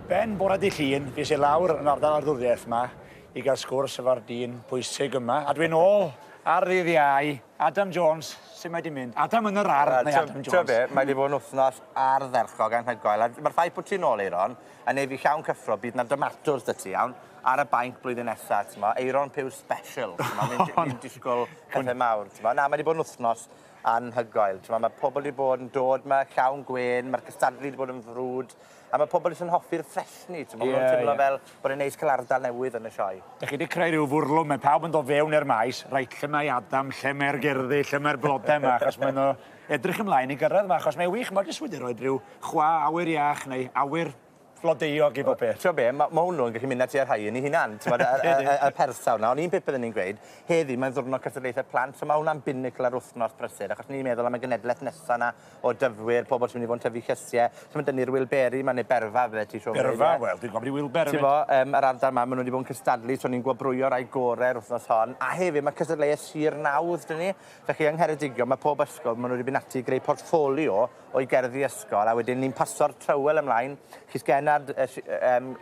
Ben bore dy Llun, fues i lawr yn ardal arddwriaeth 'ma i gael sgwrs efo'r dyn pwysig yma, a dwi'n ôl ar ddydd Iau, Adam Jones, sut mae 'di mynd? Adam yn yr ardd neu Adam Jones? T'o' be', mae 'di bod yn wthnos ardderchog anhygoel, a ma'r ffaith bod ti nôl Aeron, yn neu' fi llawn cyffro, bydd 'na domatos 'da ti, iawn, ar y bainc blwyddyn nesa, t'mo', Aeron Pugh special, t'mo' fi'n fi'n disgwl pethe mawr, t'mo'. Na, mae 'di bod yn wthnos anhygoel, t'mo' ma' pobol 'di bod yn dod 'ma llawn gwên, ma'r cystadlu 'di bod yn frwd, a ma' pobol jyst yn hoffi'r ffresni, t'mo', ma' nw'n teimlo fel bod e'n neis ca'l ardal newydd yn y sioe. Dych chi 'di creu rhyw fwrlwm, mae pawb yn dod fewn i'r maes, reit, lle mae Adam, lle mae'r gerddi, lle mae'r blode 'ma, achos maen nhw edrych ymlaen i gyrraedd 'ma, achos mae'n wych, mae jyst wedi rhoi rhyw chwa awyr iach neu awyr flodeuog i bob peth. T'o' be', ma' ma' hwnnw yn gallu mynd â ti ar high yn 'i hunan, t'mod y y y y persawr 'na, ond un peth bydden i'n gweud, heddi mae'n ddiwrnod cystadlaethe plant, so ma' hwnna'n binnacle ar wthnos brysur, achos ni'n meddwl am y genedleth nesa 'na o dyfwyr, pobol sy'n mynd i fod yn tyfu llysie, so ma' 'da ni'r Wilberi 'ma, ne' Berfa fydde ti siŵr o fod. Berfa, wel, dwi'n gwbod i Wilber hefyd. T'mo', yym, yr ardal 'ma, ma' nw 'di bod yn cystadlu, so ni'n gwobrwyo rai gore'r wthnos hon, a hefyd ma' cystadleueth Sir Nawdd 'da ni, felly yng Ngheredigion ma' pob ysgol, ma' nw 'di mynd ati i greu portffolio o'i gerddi ysgol a wedyn ni'n paso'r trywel ymlaen, Llys Gennard,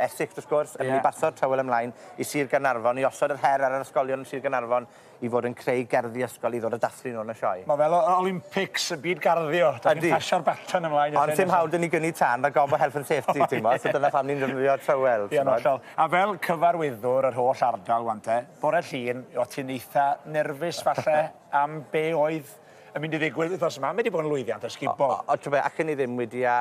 Essex wrth gwrs, yn mynd i baso'r trywel ymlaen i Sir Gaernarfon i osod yr her ar yr ysgolion yn Sir Gaernarfon i fod yn creu gerddi ysgol i ddod a dathlu nhw yn y sioe. Mae fel Olympics y byd garddio. Da chi'n pasio'r baton ymlaen. Ond sim hawl 'da ni gynnu tân rhag ofn bod health and safety, ti'n gwbod, so dyna pam ni'n defnyddio'r trywel. Ie, hollol. A fel cyfarwyddwr yr holl ardal 'wan te, bore Llun, o' ti'n eitha nerfus falle am be oedd yn mynd i ddigwydd wythnos yma. Mae wedi bod yn lwyddiant ysgubol. O, o, t'o' be', allen i ddim wedi a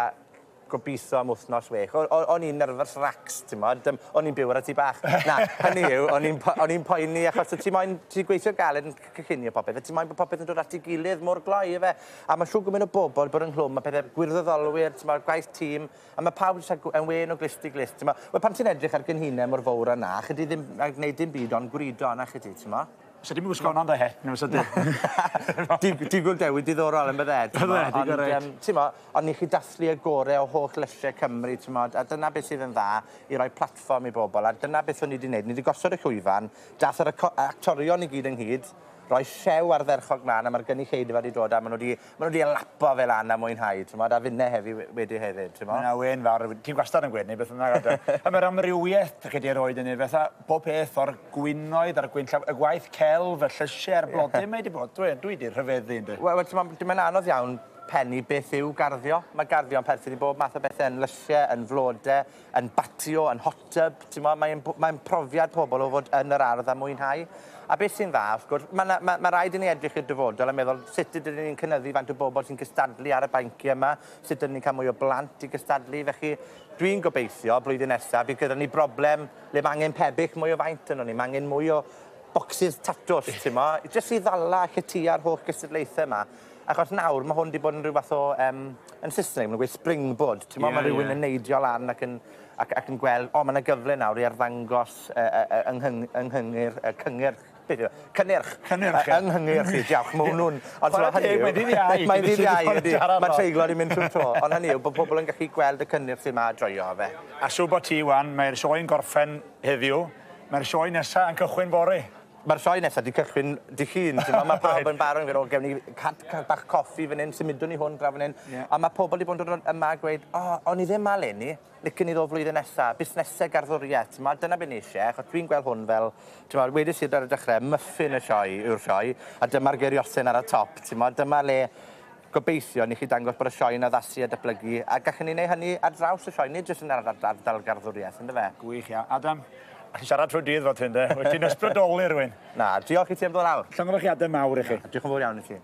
gobitho am wythnos well. O- o- o'n i'n nervous racs, t'mod, o'n i'n byw ar y tŷ bach. Na, hynny yw, o'n i'n po- o'n i'n poeni achos o' ti moyn, ti'n gweithio galed yn cynllunio popeth, a ti moyn bod popeth yn dod at ei gilydd mor gloi, yfe? A ma' shwd gymaint o bobl bod ynghlwm a pethe, gwirfoddolwyr, t'mod, gwaith tîm, a ma' pawb jyst â yn wên o glust i glust, t'mo'. Wel, pan ti'n edrych ar gynhune mor fowr â 'na, allet ti ddim a gneud dim byd ond gwrido, nac ydi, t'mo'? Sa di'm yn gwisgo hwnna yn dy het na fysa di? Digwydd dewi diddorol yn bydde? Bydde, digon reit. Ond t'mo', ond i chi dathlu y gore o holl lysie Cymru, t'mod, a dyna beth sydd yn dda, i roi platfform i bobl, a dyna beth o'n i 'di neud. Ni 'di gosod y llwyfan, dath yr actorion i gyd ynghyd, roi sew ardderchog mlan, a ma'r gynulleidfa 'di dod a ma' nhw 'di Ma' nhw 'di lapo fe lan a mwynhau, t'mod, a finne heddi we- wedi hefyd, t'mo'? Ma' 'na wên fawr, ti'n gwastad yn gwenu beth bynnag Adam. A ma'r amrywieth 'dych chi 'di roid yn fatha pob peth o'r gwinoedd a'r gwinllan, y gwaith celf, y llysie a'r blode, mae 'di bod, dwi dwi 'di rhyfeddu yndi? Wel, wel, t'mo', mae'n anodd iawn pennu beth yw garddio. Mae garddio yn perthyn i bob math o bethe, yn lysie, yn flode, yn batio, yn hot tub, t'mo', mae'n mae'n profiad pobl o fod yn yr ardd a mwynhau. A beth sy'n dda, wrth gwrs, ma' 'na ma' ma' raid i ni edrych i'r dyfodol a meddwl sut ydyn ni'n cynyddu faint o bobl sy'n cystadlu ar y banciau yma, sut ydyn ni'n cael mwy o blant i gystadlu, felly dwi'n gobeithio blwyddyn nesa bydd gyda ni broblem le ma' angen pebyll mwy o faint arnon ni, ma' angen mwy o bocsys tatws, t'mo', jyst i ddala llety'r holl gystadlaethau 'ma. Achos nawr ma' hwn 'di bod yn rhyw fath o yym, yn Saesneg ma' nw'n gweud springboard, t'mo'? Ma' rywun yn neidio lan ac yn ac ac yn gweld, o, ma' 'na gyfle nawr i arddangos yy yy yy yng nghyng- yng nghyngyrch yy cyngyrch, beth yw e? Cynnyrch! Cynnyrch, ie. Yng nghyngyrch i, diolch, ma' hwnnw'n... Ond t'mo' hynny yw... Mae'n ddydd Iau. Mae'n ddydd Iau, yndi. Ma' treiglad 'di mynd trwy'r to. Ond hynny yw, bo' pobol yn gallu gweld y cynnyrch sy 'ma a joio fe. A siŵr bo' ti 'wan, mae'r sioe'n gorffen heddiw, mae'r sioe nesa yn cychwyn fory. Mae'r sioe nesaf 'di cychwyn dy' Llun, t'mo' ma' pawb yn barod yn gweud o gewn ni bach coffi fan 'yn, symudwn ni hwn draw fan 'yn. Ie. A ma' pobol 'di bod yn dod yma a gweud o o'n i ddim 'ma leni, licen i ddod flwyddyn nesa, busnese garddwriaeth, t'mo' dyna be' ni isie, achos dwi'n gweld hwn fel, t'mo' wedes i ar y dechre, muffin y sioe yw'r sioe, a dyma'r geiriosen ar y top, t'mo' dyma le gobeithio ni 'llu dangos bod y sioe'n addasu a datblygu, a gallwn ni wneud hynny ar draws y sioe, nid jyst yn yr ardal garddwriaeth, yndyfe? Gwych iawn. Adam, alli siarad trwy'r dydd fel hyn de? Wyt ti'n ysbrydoli rhywun. Na, diolch i ti am ddod lawr. Llongyfarchiadau mawr i chi. Diolch yn fawr iawn i ti.